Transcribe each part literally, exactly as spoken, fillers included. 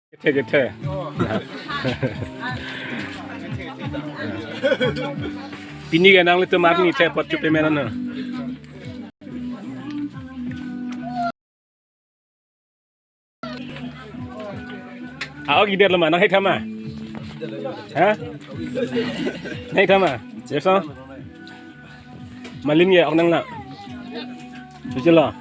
Kethe, kethe. Pini ke nanglitum arni the apot chopi menon. A-ok idet lo ma, nang hek tha ma? Ha? Nang hek tha ma? Jepson? Malin ke ok nang la. Susi lo.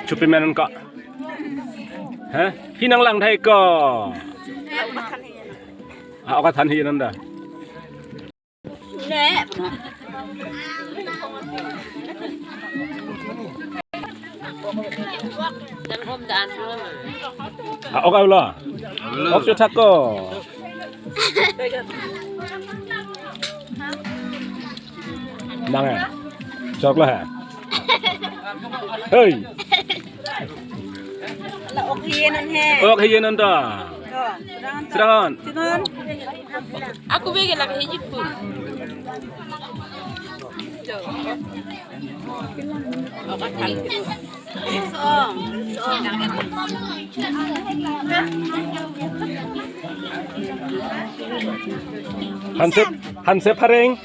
Chopi menon ko. Ha? Pini nang lang thai ko. A-ok than hi non da. Ne. A-ok alo. Ok cho thak ko. Nang eh. Chok lo ha. Hei. La ok hi non he. Ok hi non ta. To, sedang. Sedang. Sedang. Aku bege lagi hijik pun. Hansep, hansep hareng.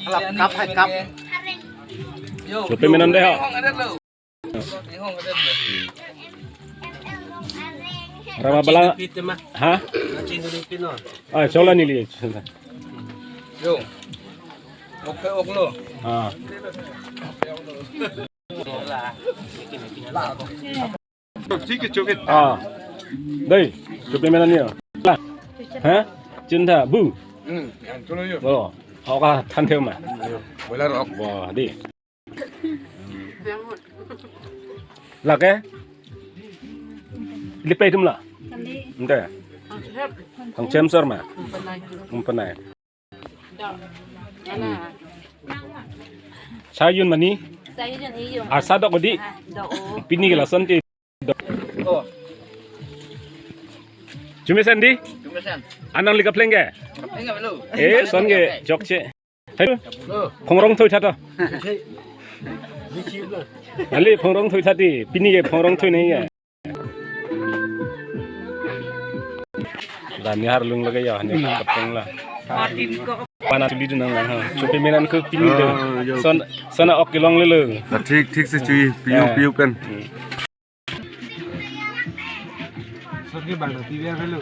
Halap cup, hai cup. Chopi menon dei ho. Rama bala. Ha? Ah, chola neli. Yo. Ok, ok lo. Ah. Thik ke chopi. Ah. Dei, chopi menon ni. La. Ha? Chin tha bu. Hmm, yan cholo yo. Oh, ok than thek ma. Boiler ok. Wah, dei. Lake? Ili pei atum la? Ante. Thang chem sar ma? Umpanai. Sa jun mani? Sa jun ijun. Asa dok di? Ah, do o. Pini ke lason ti. Oh. Chumesen dei? Chumesen. Anang lika pleng ke? Pleng ke belum. Eh, son ke jok che. Hai. Oh. Phongrong thoi tha to. Ali phongrong thoi tha dei. Pini ke phongrong thoi nai ya. Dani har lung lage ya, ne kapeng la. Mana tuli dunang lang ha. Chopi menon ke pini de. Ah, yo. Son, son a-ok kelong lelo. Ah, thik, thik se chui. Piu, eh, piu kan. Hmm. Son ke bang na piu ya lo.